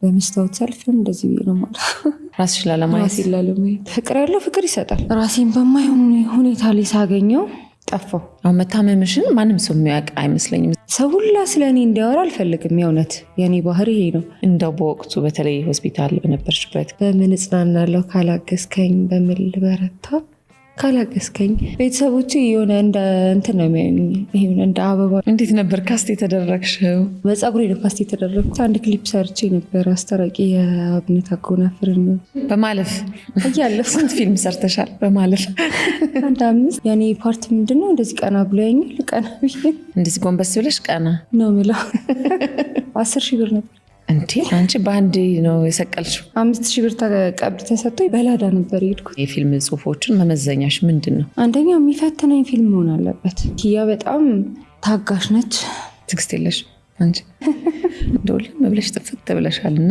በመስታወት ሰልፍም እንደዚህ ብዬ ነው ማለት። ራስሽ ላለማየት። ራሴን ላለማየት። ፍቅር ያለው ፍቅር ይሰጣል። ራሴን በማይሆን ሁኔታ ላይ ሳገኘው ጠፋው። አሁን መታመምሽን ማንም ሰው የሚያውቅ አይመስለኝም። ሰው ሁላ ስለ እኔ እንዲያወራ አልፈልግም። የእውነት የእኔ ባህሪ ይሄ ነው። እንደው በወቅቱ በተለይ ሆስፒታል በነበርሽበት በምን እጽናናለሁ ካላገዝከኝ፣ በምን ልበረታ ካላገዝከኝ። ቤተሰቦቼ የሆነ እንደ እንትን ነው የሚያዩኝ፣ ይሄ እንደ አበባ። እንዴት ነበር cast የተደረግሽው? በፀጉሬ ነው cast የተደረግኩት። አንድ ክሊፕ ሰርቼ ነበር፣ አስታራቂ የአብነት አጎናፍርን በማለፍ እያለፍኩ። ስንት ፊልም ሰርተሻል? በማለፍ። አንድ አምስት። የኔ part ምንድነው? እንደዚህ ቀና ብሎ ያኛል። ቀና ብዬ እንደዚህ ጎንበስ ብለሽ ቀና ነው ምለው። 10,000 ብር ነበር። እንዴ፣ አንቺ በአንድ ነው የሰቀልሽው? 5,000 ብር ቀብድ ተሰጥቶ በላዳ ነበር የሄድኩት። የፊልም ጽሁፎችን መመዘኛሽ ምንድን ነው? አንደኛ የሚፈትነኝ ፊልም መሆን አለበት። ኪያ በጣም ታጋሽ ነች። ትዕግስት የለሽ አንቺ። እንደው ልም ብለሽ ጥፍት ብለሻል እና